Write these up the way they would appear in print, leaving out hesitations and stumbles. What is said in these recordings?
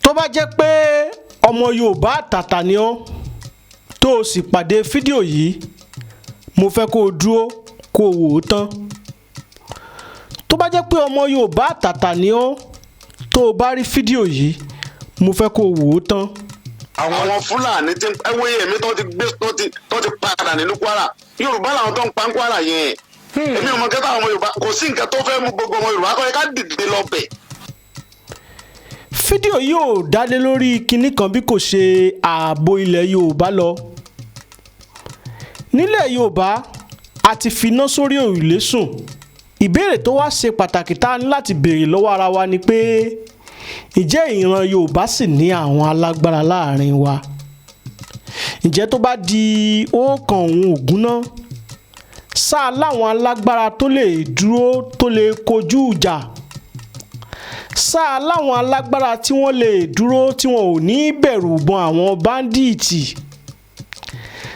Tó bá jẹ́ pé ọmọ Yorùbá àtàtà ni ọ́, tó o sì pàdé fídíò yìí, mo fẹ́ kó o dúró kó o wò ó tán. Tó bá jẹ́ pé ọmọ Yorùbá àtàtà ni ọ́, tó o bá rí fídíò yìí, mo fẹ́ kó o wò ó tán. Àwọn Fúlàní tí ẹ wo èmi tó ti gbé tó ti padà nínú Kwara, Yorùbá làwọn tó ń pa ń Kwara yẹn. Èmi ò mọ kẹta àwọn ọmọ Yorùbá, kò sí nǹkan tó fẹ́ mú gbogbo ọmọ Yorùbá kọ́ ẹ ká dìde lọ bẹ̀. Fídíò yìí ò dálé lórí kinní kan bí kò ṣe ààbò ilẹ̀ Yorùbá lọ. Nílẹ̀ Yorùbá, a ti finá sórí òrùlé sùn. Ìbéèrè tó wá ṣe pàtàkì tá a ní láti béèrè lọ́wọ́ ara wa ni pé, ǹjẹ́ ìran Yorùbá sì ní àwọn alágbára láàrin wa? Ǹjẹ́ tó bá di ọ̀kan òun ògún náà sáà láwọn alágbára tó lè dúró, tó lè kojú ìjà sáà, láwọn alágbára tí wọ́n lè dúró, tí wọn ò ní bẹ̀rù ìbọn àwọn bandit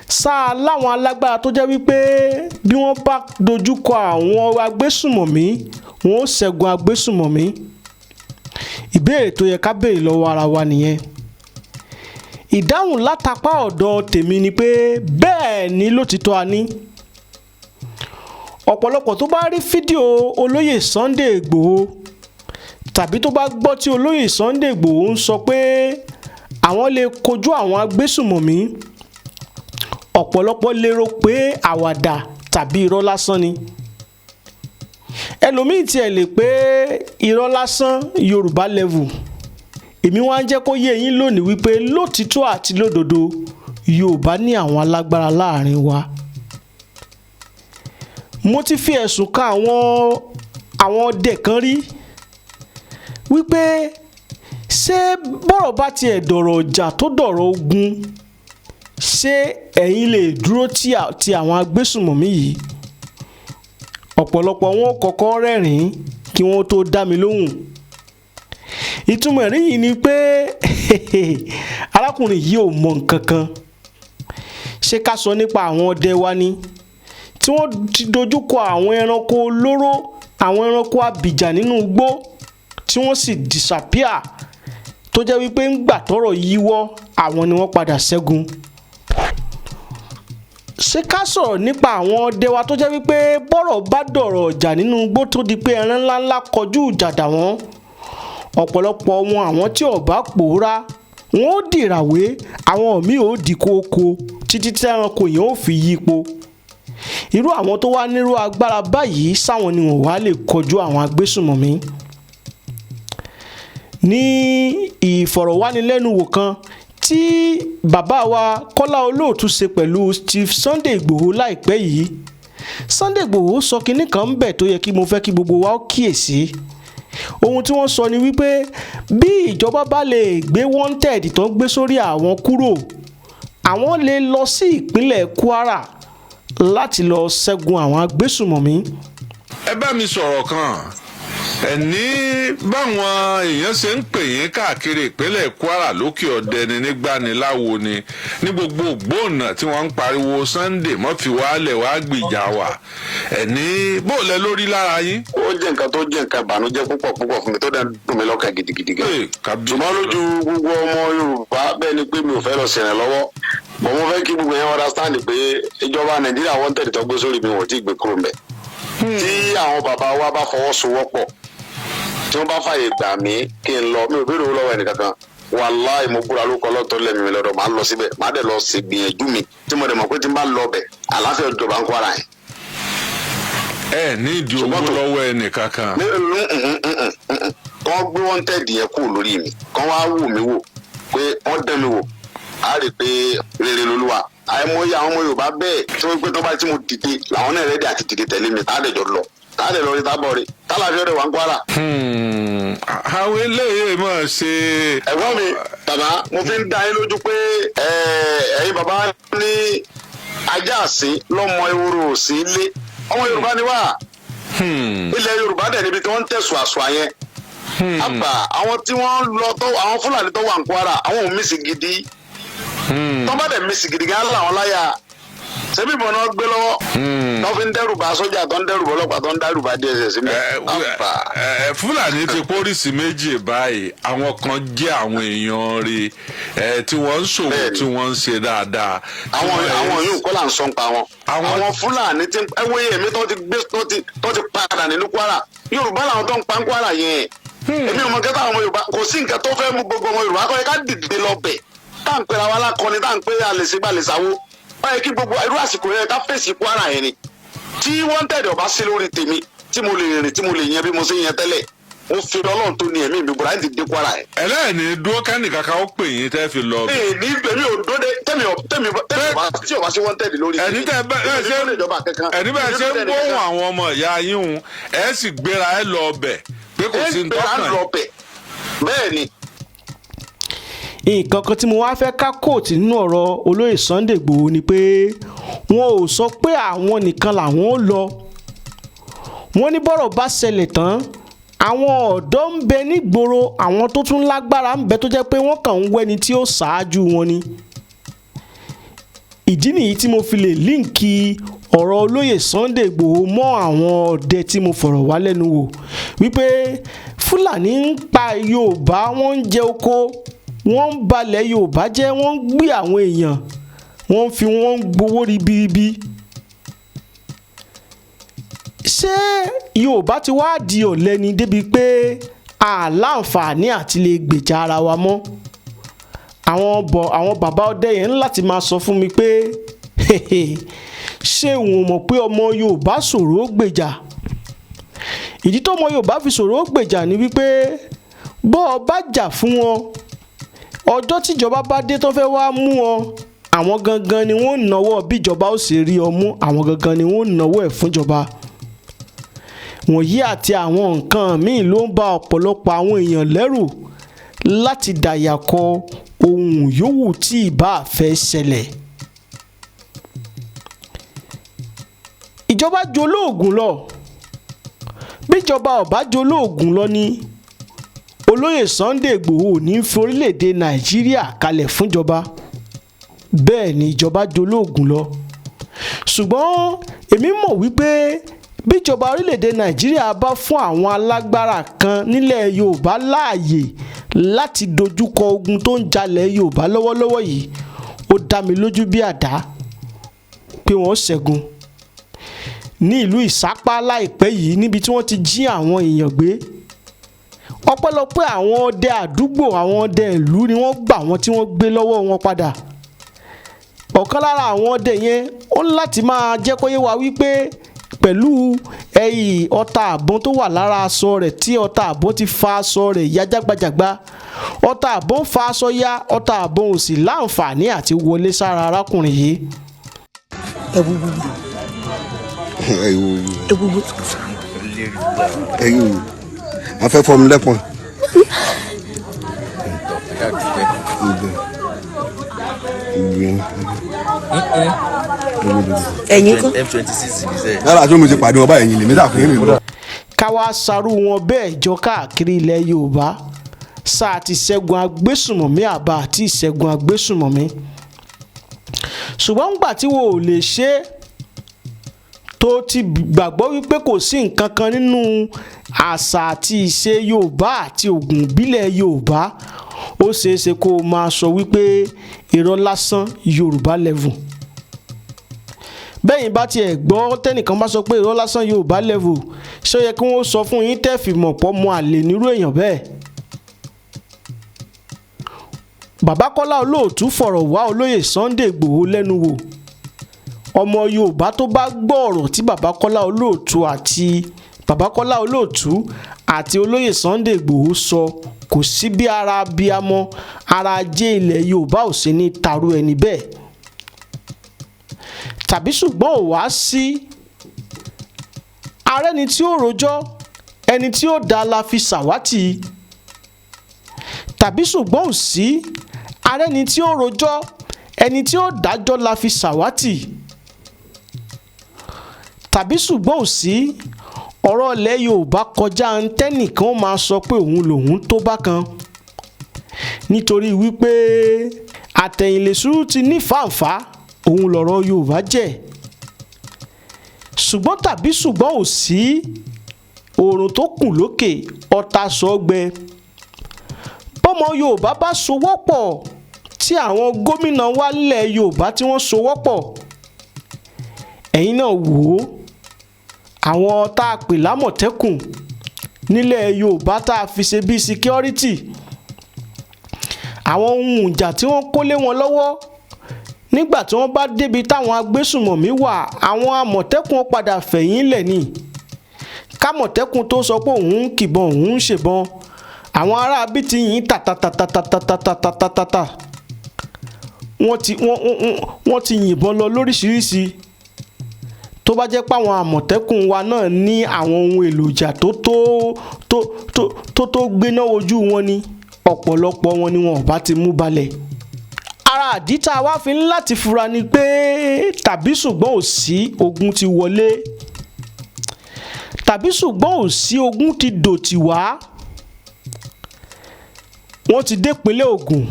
sáà, láwọn alágbára tó jẹ́ wípé bí wọ́n bá dojúkọ àwọn agbésùmọ̀mí, wọn ó ṣẹ́gun agbésùmọ̀mí? Ìbéèrè tó yẹ ká béèrè lọ́wọ́ ara wa nìyẹn. Ìdáhùn látapá ọ̀dọ̀ tèmi ni pé bẹ́ẹ̀ ni, lótìtọ́ a ní. Ọ̀pọ̀lọpọ̀ tó bá rí fídíò olóyè Sunday Ìgbòho tàbí tó bá gbọ́ tí olóyè Sunday Ìgbòho ń sọ pé àwọn lè kojú àwọn agbésùmọ̀mí, ọ̀pọ̀lọpọ̀ lérò pé àwàdà tàbí irọ́ lásán ni. Ẹlòmíì tiẹ̀ lè pé irọ́ lásán, Yorùbá level. Èmi wá ń jẹ́ kó yé yín lónìí wípé lótìtọ́ àti lódodo, Yorùbá ní àwọn alágbára láàrin wa. Mo ti fi ẹ̀sùn kan àwọn ọdẹ kan rí wípé ṣé bọ́rọ̀ bá tiẹ̀ dọ̀rọ̀ ọjà, tó dọ̀rọ̀ ogun, ṣé ẹ̀yin lè dúró ti àwọn agbésùmọ̀mí yìí? Ọ̀pọ̀lọpọ̀ wọn kọ́kọ́ rẹ́rìn-ín kí wọ́n tó dá mi lóhùn. Ìtumọ̀ ẹ̀rín yìí ni pé arákùnrin yìí ò mọ nǹkan kan. Ṣé ká sọ nípa àwọn ọdẹ wa ni tí wọ́n ti dojúkọ àwọn ẹranko olóró, àwọn ẹranko abìjà nínú igbó, tí wọ́n sì disappear, tó jẹ́ wípé ńgbà tọ́rọ̀ yíwọ́, àwọn ni wọ́n padà ṣẹ́gun? Ṣé ká sọ̀rọ̀ nípa àwọn ọdẹ wa tó jẹ́ wípé bọ́rọ̀ bá dọ̀rọ̀ ọjà nínú igbó, tó di pé ẹran ńláńlá kọjú ìjà dà wọ́n, ọ̀pọ̀lọpọ̀ wọn, àwọn tí ò bá pòórá, wọn ó dìràwé, àwọn míì ó di kókó títí tí ẹranko yẹn ó fi yípo? Irú àwọn tó wá nírú agbára báyìí, sáwọn ni wọn wá lè kọjú àwọn agbésùmọ̀mí? Ní ìfọ̀rọ̀wánilẹ́nuwò kan tí bàbá wa Kọ́lá Olóòtú ṣe pẹ̀lú Chief Sunday Ìgbòho láìpẹ́ yìí, Sunday Ìgbòho sọ kinní kan ń bẹ̀ tó yẹ kí mo fẹ́ kí gbogbo wa ó kíyèsí. Ohun tí wọ́n sọ ni wípé bí ìjọba bá lè gbé wanted tó ń gbé sórí àwọn kúrò, àwọn lè lọ sí ìpínlẹ̀ Kwara láti lọ ṣẹ́gun àwọn agbésùmọ̀mí. Ẹ bá mi sọ̀rọ̀ kan. Ẹ ní báwọn èèyàn ṣe ń pè yín káàkiri ìpínlẹ̀ Kwara, lókè ọ̀dẹ ni, nígbàniláwo ni, ní gbogbo ògbóǹnà tí wọ́n ń pariwo, "Sunday, mọ́ fi wálẹ̀, wá gbìjà wà." Ẹ ní bóòlẹ̀ lórí lára yín. Ó jẹ́ nǹkan tó jẹ́ nǹkan ìbànújẹ́ púpọ̀ púpọ̀ fún mi, tó dẹ̀ ń dùn mí lọ́kàn gidigidi gan. Ee, kábíyèsí. Ṣùgbọ́n lójú gbogbo ọmọ Yorùbá, bẹ́ẹ̀ ni pé mi ò fẹ́ lọ sẹ̀rẹ̀ lọ́wọ́ bọ̀. Mo fẹ́ kí gbogbo yẹn understand pé ìjọba Nàìjíríà, wanted tó gbé sórí mi, wọ́n ti gbé kúrò mbẹ̀. Tí àwọn bàbá wa bá fọwọ́sowọ́pọ̀, tí wọ́n bá fàyè gbà mí kí n lọ, mi ò béèrè owó lọ́wọ́ ẹnìkankan. Wàláì, mo búra lóko ọlọ́tọ́ lẹ́mìí mi lọ́dọ̀, màá lọ síbẹ̀, màá dẹ̀ lọ sí gbìyànjú mi tí mo dẹ̀ mọ̀ pé tí n bá lọ bẹ̀, àlàáfíà ìjọba ń Kwara yẹn. Ẹ ní ìdí owó Ṣùgbọ́n lọ́wọ́ ẹnì kankan. Kọ́ gbé wanted yẹn kúrò lórí mi, kọ́ wá wò mí wò pé wọ́n dán mi wò, á rí i pé rere lolúwa. Àìmọye àwọn ọmọ Yorùbá bẹ́ẹ̀ tí wọ́n gbé tó bá tí mo dìde, làwọn náà ready àti dìde tẹ̀lé mi, tá a dẹ̀ jọ lọ, tá a dẹ̀ lọ rí, tábọ̀ rí, tálàfíà rẹ̀ wà ń Kwara. Àwọn eléyìí mọ̀ ṣe. Ẹ̀gbọ́n mi, bàbá, mo fi ń dá yín lójú pé ẹ̀yin bàbá ní ajá àsín lọ́mọ ehoro òsín lé. Ọmọ Yorùbá ni wá. Ilẹ̀ Yorùbá dẹ̀ níbi tí wọ́n ń tẹ̀sùn àṣọ yẹn. Àbà àwọn tí wọ́n lọ tó àwọn Fúlàní tó wà ní Kwara, àwọn ò mísì gidi. Tó bá dẹ̀ mísì gidi gan làwọn láyà. Ṣebí ìbọn náà gbé lọ́wọ́ tó fi ń dẹ́rù bá sójà, tó ń dẹ́rù bá ọlọ́pàá, tó ń dẹ́rù bá DSS mi. Ẹ, Fúlàní ti pólísì méjì báyìí. Àwọn kan jẹ́ àwọn èèyàn rẹ̀ ẹ tí wọ́n ń ṣòwò, tí wọ́n ń ṣe dáadáa, tí Àwọn wọ́n àwọn yóò kọ́ là ń sọ pa wọn. Àwọn Fúlàní tí ẹ wo èmi tó ti gbé, tó ti padà nínú Kwara, Yorùbá làwọn tó ń pa ń Kwara yẹn. Èmi ò mọ kẹta àwọn ọmọ Yorùbá, kò sí nǹkan tó fẹ́ mú gbogbo ọmọ Yorùbá kọ́ ẹ ká dìde lọ bẹ̀, tá à ń pera wa lákọni, tá à ń pè alẹ́ sígbà lè sáwó báyìí, kí gbogbo irú àsìkò yẹn ká fèsì Kwara yẹn ni. Tí wọ́n tẹ̀lé ọba sí lórí tèmi, tí mo lè rìn, tí mo lè yan bí mo ṣe yan tẹ́lẹ̀, mo fi Ọlọ́run tó ní ẹ̀mí mi bùrọ̀ láti dé Kwara yẹn. Ẹlẹ́ẹ̀ni dúró kẹ́nìkan kan ó pè yín tẹ́ fi lọ bẹ̀. Ee, ní èmi ò dóde tẹ́mi ò tẹ́mi tẹ́mi ọba tí ọba sí wọ́n tẹ̀lé lórí Ẹni tẹ́ bẹ́ ẹ ṣe èmi ìjọba kankan. Ẹni bẹ́ẹ̀ ṣe ń gbóhùn àwọn ọmọ ìyá yín hùn, ẹ sì gbéra ẹ lọ bẹ̀ pé kò sí ẹ gbéra ntọ́kàn. Lọ bẹ̀, bẹ́ẹ̀ ni. Nǹkan kan tí mo wá fẹ́ ká kóòtù nínú ọ̀rọ̀ olóyè Sunday Igboho ni pé wọn ò sọ pé àwọn nìkan làwọn ó lọ. Wọ́n ní bọ́rọ̀ bá ṣẹlẹ̀ tán, àwọn ọ̀dọ́ ń bẹ nígboro, àwọn tó tún lágbára ń bẹ, tó jẹ́ pé wọ́n kàn ń wẹ́ni tí ó ṣáájú wọn ni. Ìdí nìyí tí mo fi lè link ọ̀rọ̀ olóyè Sunday Igboho mọ́ àwọn ọdẹ tí mo fọ̀rọ̀ wá lẹ́nu wò, wípé Fúlàní ń pa Yorùbá, wọ́n ń jẹ oko, wọ́n ń balẹ̀ Yorùbá jẹ́, wọ́n ń gbé àwọn èèyàn, wọ́n ń fi wọ́n ń gbowó ribiribi. Ṣé Yorùbá ti wá di ọ̀lẹ ni débi pé àláǹfààní àti lè gbèjà ara wa mọ́? Àwọn bọ̀, àwọn bàbá ọdẹ yẹn ń láti máa sọ fún mi pé ṣé òun ò mọ̀ pé ọmọ Yorùbá ṣòro ó gbèjà? Ìdí tó ọmọ Yorùbá fi ṣòro ó gbèjà ni wípé bọ́ ọ bá jà fún wọn, ọjọ́ tíjọba bá dé tó fẹ́ wá mú ọ, àwọn gangan ni wọ́n náwó bíjọba ó sì rí ọ mú, àwọn gangan ni wọ́n náwó ẹ̀ fúnjọba. Wọ̀nyí àti àwọn nǹkan míì ló ń ba ọ̀pọ̀lọpọ̀ àwọn èèyàn lẹ́rù láti dàyà kọ ohun yòówù tí ìbá fẹ́ ṣẹlẹ̀. Ìjọba jolóògùn lọ. Bíjọba ọba jolóògùn lọ ni, olóyè Sunday Igboho ò ní fi orílẹ̀-èdè Nàìjíríà kalẹ̀ fúnjọba. Bẹ́ẹ̀ ni ìjọba jolóògùn lọ, ṣùgbọ́n èmi mọ̀ wípé bíjọba orílẹ̀-èdè Nàìjíríà bá fún àwọn alágbára kan nílẹ̀ Yorùbá láàyè láti dojúkọ ogun tó ń jalẹ̀ Yorùbá lọ́wọ́lọ́wọ́ yìí, ó dá mi lójú bí àdá pé wọ́n ṣẹ́gun. Ní ìlú Ìsápá láìpẹ́ yìí, níbi tí wọ́n ti jí àwọn èèyàn gbé, ọpẹ́lọpẹ́ àwọn ọdẹ àdúgbò, àwọn ọdẹ ìlú ni wọ́n gbà wọ́n tí wọ́n gbé lọ́wọ́ wọn padà. Ọ̀kan lára àwọn ọdẹ yẹn ó ní láti máa jẹ́ kó yé wa wípé pẹ̀lú ẹyì ọta àbọ̀n tó wà lára aṣọ rẹ̀, tí ọta àbọ̀n ti fa aṣọ rẹ̀ ya jágbajàgba, ọta àbọ̀n fa aṣọ ya, ọta àbọ̀n ò sì láǹfààní àti wọlé sára arákùnrin yìí. Ewu. Ẹ̀yin Ewu. Ẹ̀yin a fẹ́ fọ́ mi lẹ́pọ̀n. Ibẹ̀ ibẹ̀. Ẹ̀yin kọ́. M26 ní sẹ́yìn. Yálà tí mo ti pàdé wọn báyìí, ẹ̀yìn lèmi dàkún yín lọ. Káwá sarú wọn bẹ́ẹ̀ jọ káàkiri ilẹ̀ Yorùbá sáà ti ṣẹ́gun agbésùmọ̀mí àbá àti ìṣẹ́gun agbésùmọ̀mí, ṣùgbọ́n ńgbà tí wo ò lè ṣe é, tó ti gbàgbọ́ wípé kò sí nǹkan kan nínú àṣà àti ìṣe Yorùbá àti ògùn ìbílẹ̀ Yorùbá, ó ṣeé ṣe kó o máa sọ wípé irọ́ lásán, Yorùbá level. Bẹ́yìn bá tiẹ̀ gbọ́ tẹ́nìkan bá sọ pé irọ́ lásán, Yorùbá level, ṣé ó yẹ kí wọ́n sọ fún yín tẹ́ẹ̀fì mọ̀ pọ́ mọ àlè nírú èèyàn bẹ́ẹ̀? Bàbá Kọ́lá Olóòtú fọ̀rọ̀ wá olóyè Sunday Ìgbòho lẹ́nu wò. Ọmọ Yorùbá tó bá gbọ́ ọ̀rọ̀ tí bàbá Kọ́lá Olóòtú àti bàbá Kọ́lá Olóòtú àti olóyè Sunday Ìgbòho sọ, kò sí bí ara abiyamọ ara ajé ilẹ̀ Yorùbá ò sí ní taru ẹni bẹ́ẹ̀. Tàbí ṣùgbọ́n ò wá sí arẹ́ni tí ó rojọ́, ẹni tí ó da la fi ṣàwátì. Tàbí ṣùgbọ́n ò sí arẹ́ni tí ó rojọ́, ẹni tí ó dájọ́ la fi ṣàwátì. Tàbí ṣùgbọ́n ò sí, ọ̀rọ̀ ilẹ̀ Yorùbá kọjá ń tẹ́nìkan ó máa sọ pé òun lòun tó bákan, nítorí wípé àtẹ̀yìnlẹ̀sùrù ti ní fàǹfà. Òun lọ̀rọ̀ Yorùbá jẹ́. Ṣùgbọ́n tàbí ṣùgbọ́n ò sí, oòrùn tó kù lókè ọ̀tá sọ́gbẹ. Bọ́mọ Yorùbá bá sowọ́pọ̀, tí àwọn gómìnà wa nílẹ̀ Yorùbá tí wọ́n sowọ́pọ̀, ẹ̀yin náà wò ó, àwọn tá a pè lámọ̀tẹ́kùn nílẹ̀ Yorùbá tá a fi ṣe bíi security, àwọn ohun ìjà tí wọ́n kó lé wọn lọ́wọ́, nígbà tí wọ́n bá débi táwọn agbésùmọ̀mí wà, àwọn àmọ̀tẹ́kùn padà fẹ̀yìn lẹ̀ ni. Kámọ̀tẹ́kùn tó sọ pé òun ń kìbọn, òun ń ṣèbọn, àwọn ará bí ti yìn tàtàtàtàtàtàtàtàtà, wọ́n ti yìnbọn lọ lóríṣiríṣi. Tó bá jẹ́ pé àwọn àmọ̀tẹ́kùn wa náà ní àwọn ohun èlò ìjà tó tó gbéná ojú wọn ni, ọ̀pọ̀lọpọ̀ wọn ni wọn ò bá ti mú balẹ̀. Ara àdí tá a wá fi ń láti fura ni pé tàbí ṣùgbọ́n ò sí, ogun ti wọlé. Tàbí ṣùgbọ́n ò sí, ogun ti dòtì wá. Wọ́n ti dépínlẹ̀ Ògùn,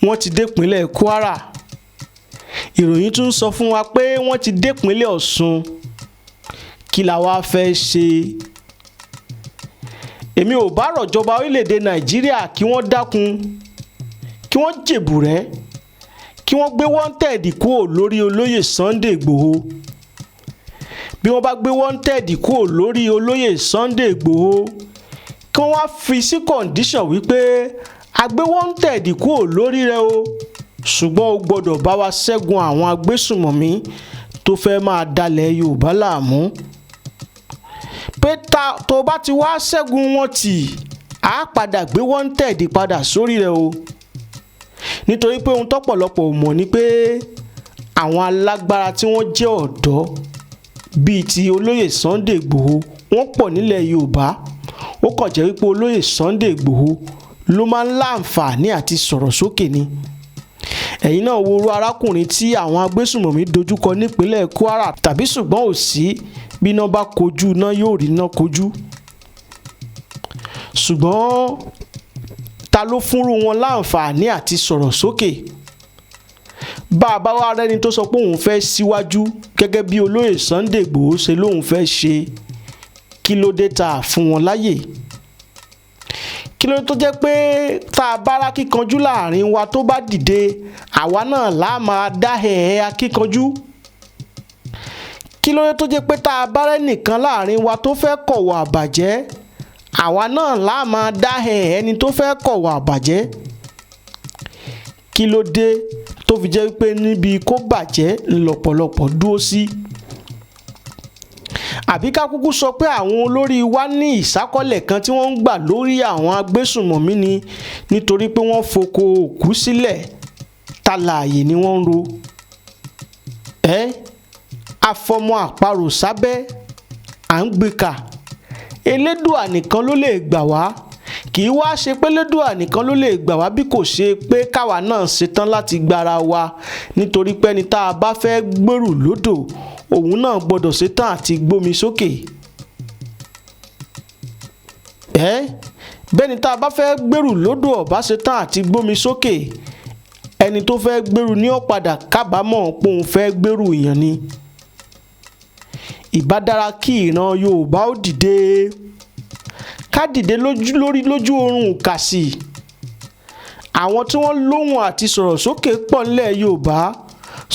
wọ́n ti dépínlẹ̀ Kwara. Ìròyìn tún sọ fún wa pé wọ́n ti dépínlẹ̀ Ọ̀ṣun. Kí la wá fẹ́ ṣe? Èmi ò bá rọ̀jọba orílẹ̀-èdè Nàìjíríà kí wọ́n dákun, kí wọ́n jèbùrẹ́, kí wọ́n gbé wanted kúrò lórí olóyè Sunday Ìgbòho. Bí wọ́n bá gbé wanted kúrò lórí olóyè Sunday Ìgbòho, kí wọ́n wá fi sí condition wípé a gbé wanted kúrò lórí rẹ o, ṣùgbọ́n o gbọ́dọ̀ bá wa ṣẹ́gun àwọn agbésùmọ̀mí tó fẹ́ máa dalẹ̀ Yorùbá láàmú, pé tó bá ti wá ṣẹ́gun wọn tì, á padà gbé wanted padà sórí rẹ o. Nítorí pé ohun tọ́pọ̀lọpọ̀ ò mọ̀ ni pé àwọn alágbára tí wọ́n jẹ́ ọ̀dọ́ bíi ti olóyè Sunday Ìgbòho, wọ́n pọ̀ nílẹ̀ Yorùbá. Ó kàn jẹ́ wípé olóyè Sunday Ìgbòho ló máa ń láǹfààní àti sọ̀rọ̀ sókè ni. Ẹ̀yin náà wo orú arákùnrin tí àwọn agbésùmọ̀mí dojúkọ nípínlẹ̀ Kwara. Tàbí ṣùgbọ́n ò sí, bí iná bá kojú iná, yóò rí iná kojú. Ṣùgbọ́n ta ló fúnrú wọn láǹfààní àti sọ̀rọ̀ sókè? Bá a bá wá rẹ́ni tó sọ pé òun fẹ́ síwájú gẹ́gẹ́ bí olóyè Sunday Ìgbòho ṣe lóun fẹ́ ṣe, kí ló dé tá a fún wọn láyè? Kí ló dé tó jẹ́ pé tá a bá rá kíkanjú láàrin wa tó bá dìde, àwa náà lá máa dá ẹ̀ẹ́ akíkanjú? Kí ló dé tó jẹ́ pé tá a bá rẹ́nìkan láàrin wa tó fẹ́ kọ̀wọ̀ àbàjẹ́, àwa náà lá máa dá ẹni tó fẹ́ kọ̀wọ̀ àbàjẹ́? Kí ló dé tó fi jẹ́ pé níbi kó bàjẹ́ lọ́pọ̀lọpọ̀ dúró sí? Àbí ká kúkú sọ pé àwọn olórí wa ní ìsákọ́lẹ̀ kan tí wọ́n ń gbà lórí àwọn agbésùnmọ̀mí ni, nítorí pé wọ́n foko òkú sílẹ̀, tàlàyé ni wọ́n ń ro ẹ́ afọmọ àparò sábẹ́ à ń gbé kà. Elédùà nìkan ló lè gbà wá. Kì í wá ṣe pé Elédùà nìkan ló lè gbà wá, bí kò ṣe pé káwa náà ṣetán láti gbára wa, nítorí pé ẹni tá a bá fẹ́ gbèrú lódò, òun náà gbọ́dọ̀ ṣetán àti gbómi sókè. Ẹ́ bẹ́ni tá a bá fẹ́ gbèrú lódò ọ̀bá ṣetán àti gbómi sókè, ẹni tó fẹ́ gbèrú ní ó padà kábàámọ̀ pé òun fẹ́ gbèrú èèyàn ni. Ìbá dára kí ìran Yorùbá ó dìde, ká dìde lójú lórí lójú oorun kàsì. Àwọn tí wọ́n lóhùn àti sọ̀rọ̀ sókè pọ̀ nílẹ̀ Yorùbá,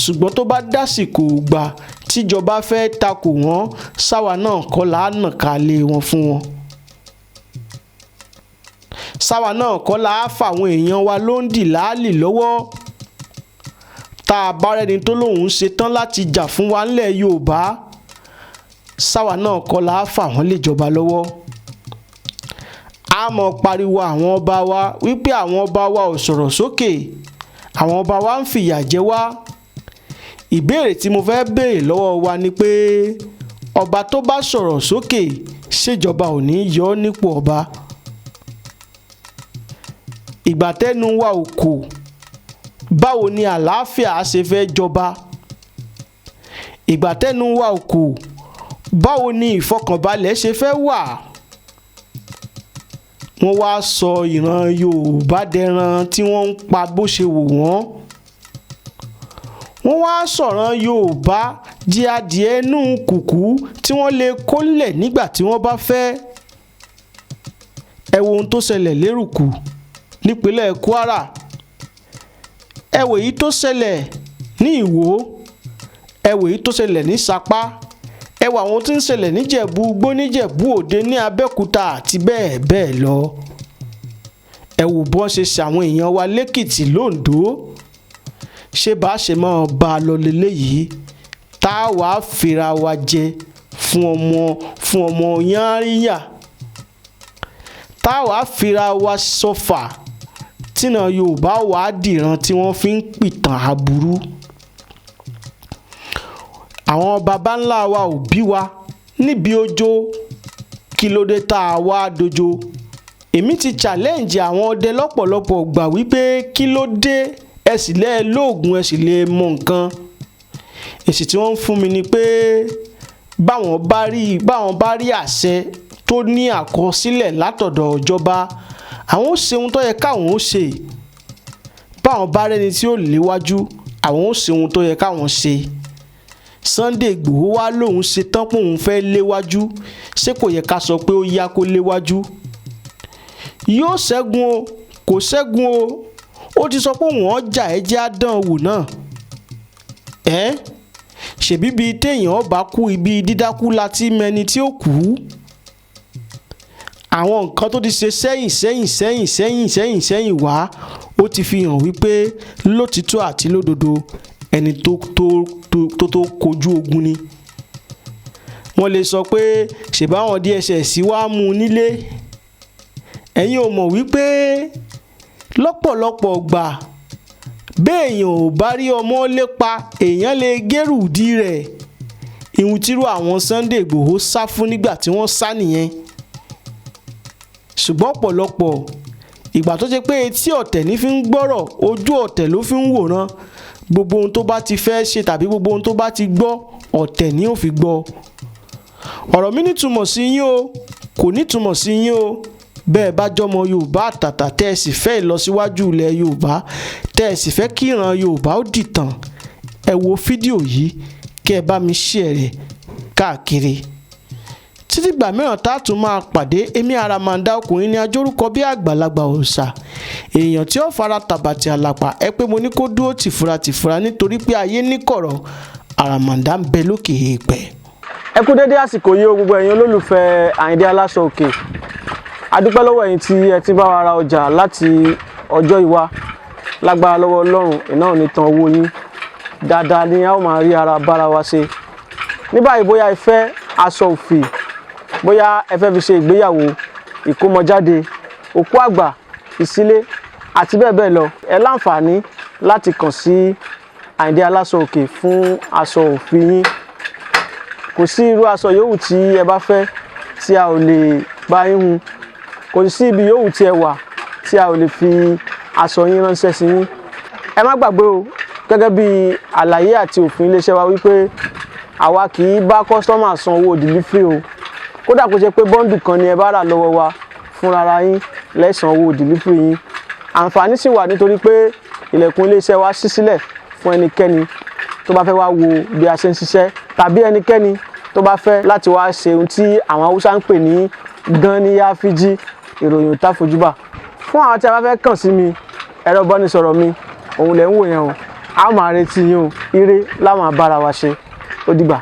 ṣùgbọ́n tó bá dásìkò gbà tíjọba fẹ́ takò wọ́n, sáwa náà kọ́ la nàka lé wọn fún wọn, sáwa náà kọ́ la fàwọn èèyàn wa ló ń dì láàlì lọ́wọ́. Tá a bá rẹ́ni tó lóun ṣetán láti jà fún wa nílẹ̀ Yorùbá, sáwa náà kọ́ la fà wọ́n léjọba lọ́wọ́? A mọ̀ pariwo àwọn ọba wa wípé àwọn ọba wa ò sọ̀rọ̀ sókè, àwọn ọba wa ń fìyà jẹ wá. Ìbéèrè tí mo fẹ́ béèrè lọ́wọ́ wa ni pé ọba tó bá sọ̀rọ̀ sókè, ṣèjọba ò ní yọ ọ́ nípò ọba? Ìgbà tẹ́nu wa ò kò, báwo ni àlàáfíà ṣe fẹ́ jọba? Ìgbà tẹ́nu wa ò kò, báwo ni ìfọkànbalẹ̀ ṣe fẹ́ wà? Wọ́n wá sọ ìran Yorùbá dẹran tí wọ́n ń pa bó ṣe wù wọ́n. Wọ́n wá sọ̀rọ̀ Yorùbá di adìẹ inú kùkú tí wọ́n lè kólẹ̀ nígbà tí wọ́n bá fẹ́. Ẹ wo ohun tó ṣẹlẹ̀ lérùkù nípínlẹ̀ Kwara, ẹ wò èyí tó ṣẹlẹ̀ ní Ìwó, ẹ wò èyí tó ṣẹlẹ̀ ní Sapá, ẹ wò àwọn tí ń ṣẹlẹ̀ níjẹ̀bú Igbó, níjẹ̀bú Òde, ní Abẹ́òkúta àti bẹ́ẹ̀ bẹ́ẹ̀ lọ. Ẹ wò bọ́n ṣe ṣàwọn èèyàn wa lẹ́kìtì, lóńdó. Ṣé bá a ṣe máa bá a lọ leléyìí, tá a wàá fira wa jẹ fún ọmọ yánríyà, tá a wàá fira wa sọfà, tínà Yorùbá wàá dìran tí wọ́n fi ń pìtàn aburú? Àwọn baba ńlá wa ò bí wa níbi ọjọ́. Kí ló dé tá a wá dojo? Èmi ti challenge àwọn ọdẹ lọ́pọ̀lọpọ̀ gbà wípé kí ló dé, ẹ sì lẹ́ lóògùn, ẹ sì lè mọ nǹkan. Èsì tí wọ́n ń fún mi ni pé báwọn bá rí àṣẹ tó ní àkọsílẹ̀ látọ̀dọ̀ ìjọba, àwọn ó ṣe ohun tó yẹ káwọn ó ṣe. Báwọn bá rẹ́ni tí ó léwájú, àwọn ó ṣe ohun tó yẹ káwọn ṣe. Sunday Ìgbòho wá lòun ṣe tán pé òun fẹ́ léwájú. Ṣé kò yẹ ká sọ pé ó yá kó léwájú? Yóò ṣẹ́gun o, kò ṣẹ́gun o, ó ti sọ pé òun ọjà ẹ jẹ́ àdán wò náà. Ẹ́ ṣèbí bíi téèyàn bá kú, ibi dídákú la ti mẹni tí ó kú. Àwọn nǹkan tó ti ṣe sẹ́yìn sẹ́yìn sẹ́yìn sẹ́yìn sẹ́yìn sẹ́yìn wá, ó ti fi hàn wípé lótìtọ́ àti lódodo, ẹni tó tó kojú ogun ni. Wọ́n lè sọ pé ṣèbáwọn DSS wá mú un nílé. Ẹ̀yin ò mọ̀ wípé lọ́pọ̀lọpọ̀ gbà, béèyàn ò bá rí ọmọ lépa, èèyàn lè gẹ́rù dí rẹ̀. Ìhun tírú àwọn Sunday Ìgbòho sá fún nígbà tí wọ́n sá nìyẹn. Ṣùgbọ́n ọ̀pọ̀lọpọ̀ ìgbà tó ṣe pé etí ọ̀tẹ̀ ní fi ń gbọ́rọ̀, ojú ọ̀tẹ̀ ló fi ń wòran. Gbogbo ohun tó bá ti fẹ́ ṣe tàbí gbogbo ohun tó bá ti gbọ́, ọ̀tẹ̀ ni ó fi gbọ́. Ọ̀rọ̀ mi nítumọ̀ sí yín o, kò nítumọ̀ sí yín o. Bẹ́ẹ̀ bá jọmọ Yorùbá àtàtà, tẹ́ ẹ sì fẹ́ ìlọsíwájú ilẹ̀ Yorùbá, tẹ́ ẹ sì fẹ́ kí ìran Yorùbá ó dìtàn, ẹ wo fídíò yìí, kẹ́ ẹ bá mi share rẹ̀ káàkiri. Títí gbà mìíràn tá a tún máa pàdé, èmi àràmàǹdà ọkùnrin ní ajórúkọ bí àgbàlagbà òòṣà, èèyàn tí ó fara tàbàtì àlàpà. Ẹ pé mo ní kó dúró tìfura tìfura, nítorí pé ayé níkọ̀rọ̀, àràmàǹdà ń bẹ lókè èèpẹ̀. Ẹ kú dédé àsìkò yìí o, gbogbo ẹ̀yin olólùfẹ́ Àyìndé Aláṣọ Òkè. A dúpẹ́ lọ́wọ́ ẹ̀yin tí ẹ ti bá wa ra ọjà láti ọjọ́ ìwá. Lágbára lọ́wọ́ Ọlọ́run, iná ò ní tan owó yín. Dáadáa ni a ó máa rí ara bára wa ṣe. Ní báyìí, bóyá ẹ fẹ́ aṣọ òfì, bóyá ẹ fẹ́ fi ṣe ìgbéyàwó, ìkómọjáde, òkú àgbà, ìsílé àti bẹ́ẹ̀ bẹ́ẹ̀ lọ, ẹ láǹfààní láti kàn sí Àyìndé Aláṣọ Òkè fún aṣọ òfì yín. Kò sí irú aṣọ yòówù tí ẹ bá fẹ́ tí a ò lè bá yín hun. Kò sí ibi yòówù tí ẹ wà tí a ò lè fi aṣọ yín ránṣẹ́ sí yín. Ẹ má gbàgbé o, gẹ́gẹ́ bí àlàyé àti òfin iléeṣẹ́ wa, wípé àwa kì í bá customer san owó delivery o. Kódà kó ṣe pé bundle kan ni ẹ bá rà lọ́wọ́ wa, fúnra yín lẹ́sàn owó delivery yín. Àǹfààní sì wà, nítorí pé ilẹ̀kùn iléeṣẹ́ wa ṣí sílẹ̀ fún ẹnikẹ́ni tó bá fẹ́ wá wo bí a ṣe ń ṣiṣẹ́, tàbí ẹnikẹ́ni tó bá fẹ́ láti wá ṣe ohun tí àwọn Haúsá ń pè ní gan-níyà fíjì. Ìròyìn ò fojúbà. Fún àwọn tí a bá fẹ́ kàn sí mi, ẹ̀rọ ìbánisọ̀rọ̀ mi òun lẹ̀ ń wò yẹn o. A máa retí yín o. Ire láwọn abára wa ṣe. Ó dìgbà.